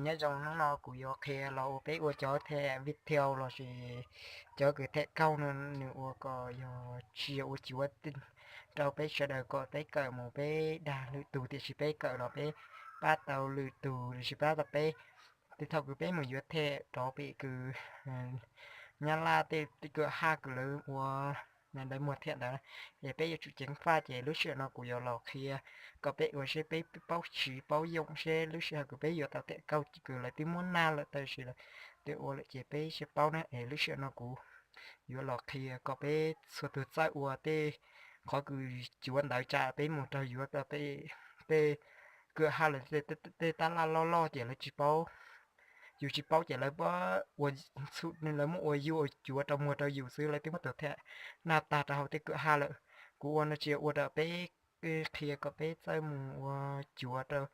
Nyob zoo, hnub no kuv yuav qhia los ua peb ua cov them video lossis cov kws them kaug no, nws ua kom yog tsis yog ua cuav rau peb sawv daws kom peb kawm mus peb dag lwm tug, tiam sis peb kawm los peb pab tau lwm tug tiam sis pab tau peb. Tej thaum kws peb mus yuav them rov pem kws Nyab Laj tej kwm haj kws lawv ua, lawv muag them ntawd, es peb yuav tsum ceev faj. Ces lub sij hawm no kuv yuav los qhia kom peb ua seb peb paub siv paub yoom seb lub sij hawm kws peb yuav tau them kaug kws lawv twb muab nag lawm tab sis lawv twb ua lawm ces peb sib paub na. Es lub sij hawm no kuv yuav los qhia kom peb txhua tug txawj ua tej qhov kws cuav ntawd tsam peb mus raug yuav tej kwm haj lawm tej tab laj loj loj ces lawv tsis paub. Yus tsis paub ces lawv ua, lawv muab ua yug ua cuav rau muag rau yus xwb, lawv twb muab tus them nag tag rau hauv tej kwm haj lawm. Kuv ua no tsis yog ua rau peb, qhia kom peb txawj mus ua cuav rau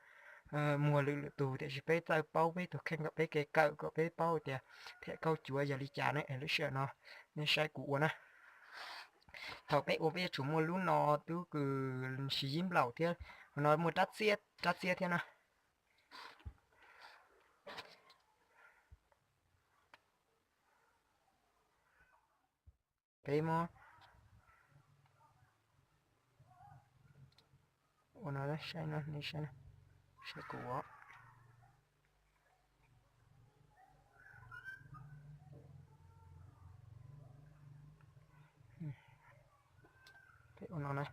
muag lwm lwm tus, tiam sis peb txawj paub peb tus kheej kom peb kev kawm kom peb paub tias them kaug cuav yog li cas ne. Es lub sij hawm no nej saib kuv ua na. Thaum peb ua peb yuav tsum muaj lub no tub kws siv yib nplaum thiab, no muaj rab txiab, rab txiab thiab na. Peb muab ua no saib no, nej saib, saib kuv ua. Peb ua no na.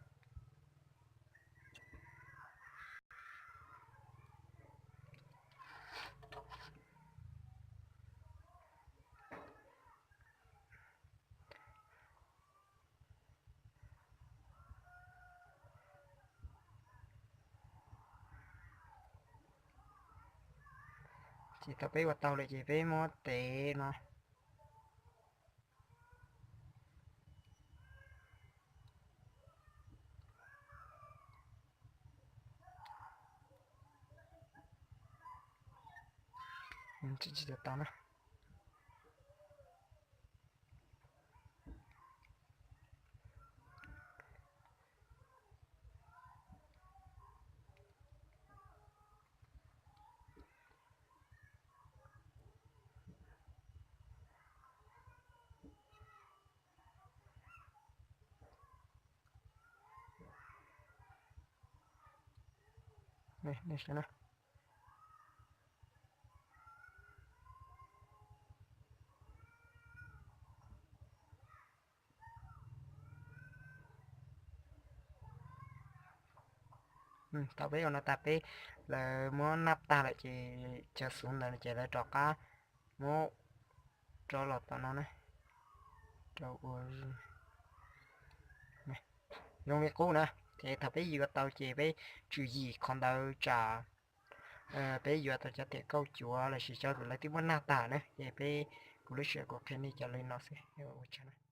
Ces thaum peb ua tau lawm ces peb muab tev no. Tsis tau na. Thaum peb ua no tag peb, lawv muab naj tag lawm ces cov xuv ntawd ces lawv rov qab muab rov los tom no na, rau ua zoo li qub na. Ces thaum peb yuav tau ces peb tswm yim qhov ntawd tsam peb yuav tau cov them kauj cuav lossis cov kws lawv twb muab naj tag na. Ces peb, kuv lub sij hawm kuv qhia nej cov li no xwb, ua tsaug na.